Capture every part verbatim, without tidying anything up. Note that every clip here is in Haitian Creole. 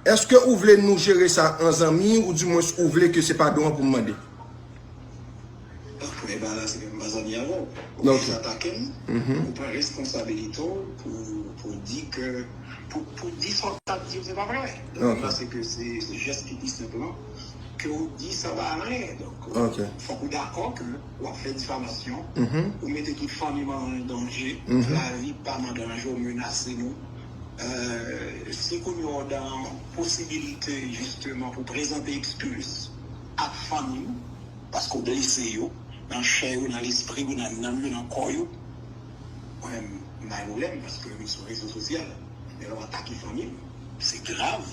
Èske ou vle nou jere sa an zanmi, oudimwens ou vle ke se padon an pou m mande? Premye bagay la, se ke m pa zanmi avè w. Ou vin atake m, ou pran responsabilite w pou, pou di ke, pou, pou di sa w t ap di yo, se pa vre. Pwoblèm la, se ke se, se jès ki pi senp lan, ke w di sa pa anyen. Donk, fòk ou dakò ke w ap fè difamasyon, ou mete tout fanmi m an danje, lavi pa m an danje, w menase nou. Euh, si kounye a w dan posibilite, jisteman, pou prezante ekskiz ak fanmi w, paske w blese yo, nan chè yo, nan lespri yo, nan nanm yo, nan kò yo, mwen menm, m pa gen pwoblèm, paske m sou rezo sosyal. Men lè w atake fanmi m, se grav.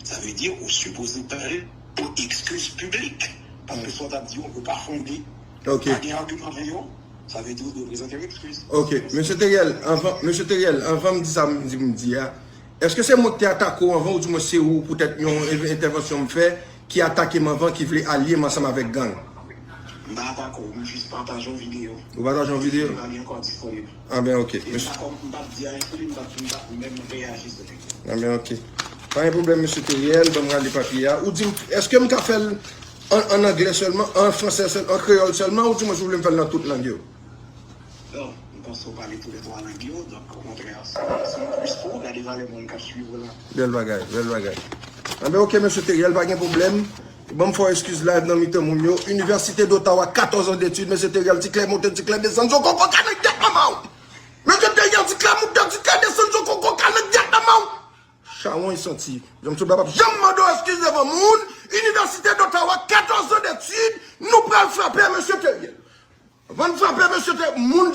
Sa vle di, ou sipoze pale pou ekskiz piblik. Paske sa w t ap di yo, yo pa fonde. Pa gen agiman avè yo. Sa vle di ou dwe prezante yon ekskiz. Ok, mesye Teriel, anvan, mesye Teriel, anvan m di sa m di, m di a, èske se mwen ki te atake w anvan, oudimwens se ou, poutèt yon en-, entèvansyon m fè, ki atake m anvan, ki vle alye m ansanm avèk gang? M pa atake w, m jis pataje yon videyo. Ou pataje yon videyo? Li pa li ankò disponib. Ah ben, ok. E m pa kòm, m p ap di anyen sou li, m p ap, m p ap menm reyaji sou li. Ah ben, ok. Pa gen pwoblèm, mesye Teriel, ban m rale papye a. Ou di m, èske m ka fè l an, an anglè sèlman, an fransè sèl, an kreyòl sèlman, oudimwens ou vle m fè l nan tout lang yo? Non, m panse w pale tou lè twa lang yo, donk, okontrè, se, se yon plis pou ou, gade valè moun k ap swiv ou la. Bèl bagay, bèl bagay. Anben, ok, mesye Teriel, pa gen pwoblèm. Ban m fè w ekskiz live nan mitan moun yo. Université d'Ottawa, quatorze ans d'études, mesye Teriel, ti klè monte, ti klè desann, zo koko kanèk dèt manman w! Mesye Teriel, ti klè monte, ti klè desann, zo koko kanèk dèt manman w! Chawony santi. Janm sou bab ap janm mande w ekskiz devan moun. Université d'Ottawa, quatorze ans d'études, nou pral frape, mesye Teriel. Anvan n frape, mesye Teriel, moun